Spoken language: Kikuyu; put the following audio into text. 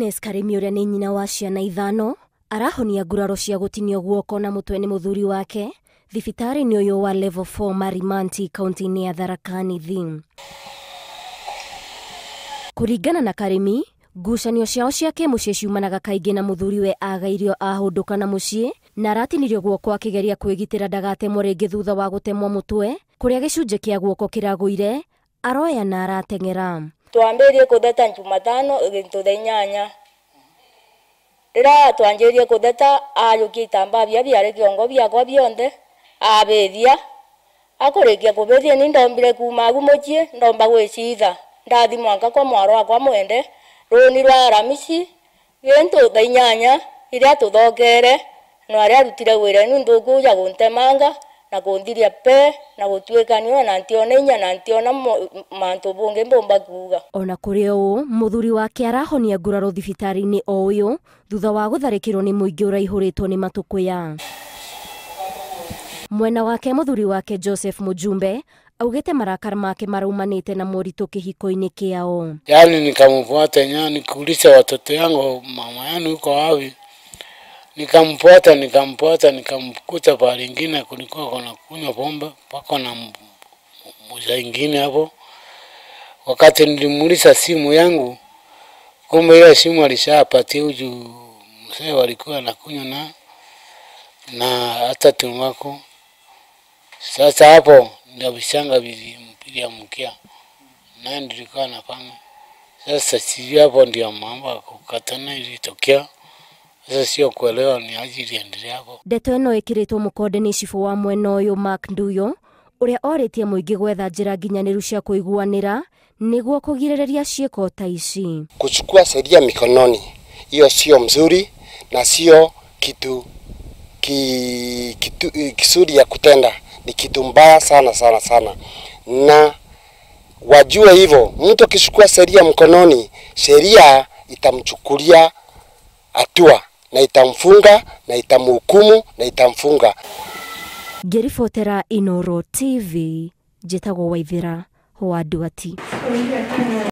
Agnes Karimi ũrĩa nĩ nyina wa ciana 5 arahonia nguraro cia gũtinio guoko na mũtwe nĩ mũthuri wake thibitarĩ-inĩ ũyũ wa Level 4 Marimanti kaunti-inĩ ya Tharaka Nithi. Kũringana na Karimi, ngucanio ciao cia kĩmũciĩ ciumanaga kaingĩ na mũthuriwe agairio ahũndũka na mũciĩ na aratinirio guoko akĩgeria kwĩgitĩra ndagatemwo rĩngĩ thutha wa gũtemwo mũtwe kũrĩa gĩcunjĩ kĩa guoko kĩragũire aroya na arateng'era. Twambĩrĩrie kũtheta Jumatano gintu thaa 8 rĩrĩa twanjĩrĩrie kũtheta ayũkia itambaa bia biarĩ kĩongo biakwa bionthe abĩthia akũrĩkia kũbĩthia ni ndombire kuma agu mũciĩ ndomba gwĩcitha ndathi mwanka kwa mwaro wakwa mwende rũni rwa Aramisi gintu thaa 8 iria tũthokere no arĩa arutire wĩra inu nthuku ya gũntemanga na kũnthiria pe na gũtuĩkanio na ntiona inya na ntiona mantu bungi mbumba kuga. Ona kũrĩ ũũ mũthuri wake arahonia nguraro thibitarĩ-inĩ o ũyũ thutha wa gũtharĩkĩrwo nĩ mũingĩ ũraihũrĩtwo nĩ matũkũya. Mwena wake mũthuri wake Joseph Mujumbe augĩte marakara make maraumanĩte na moritũ kĩhiko-inĩ kĩao. Yani nikamfuata nyani nikuuliza watoto yangu mama yanu yuko wapi? Nikamfuata nikamkuta pale ingine kulikuwa kuna kunywa pombe pako na mmoja ingine hapo. Wakati nilimuuliza simu yangu, kumbe ile simu alishapatia huyu mzee walikuwa anakunywa na hata tumwako. Sasa hapo ndio vishanga viliamkia. Na nilikuwa nafanya. Sasa sijui hapo ndio mambo kukatana ilitokea. Sasa sio kuelewa ni ajili endelea hapo. Ndeto ĩno ĩkĩrĩtwo mũkonde nĩ cibũ wa mwena ũyũ Mark Nduyo ũrĩa orĩtie mũingĩ gwetha njĩra nginyanĩru cia kũiguanĩra nĩguo kũgirĩrĩria ciĩko ta ici. Kuchukua sheria mikononi hiyo sio mzuri na sio kitu kizuri ya kutenda, ni kitu mbaya sana sana sana. Na wajue hivyo, mtu akichukua sheria mkononi, sheria itamchukulia hatua na itamfunga na itamhukumu na itamfunga. Ngĩribotera Inooro TV, njĩtagwo Waithera wa Nduati.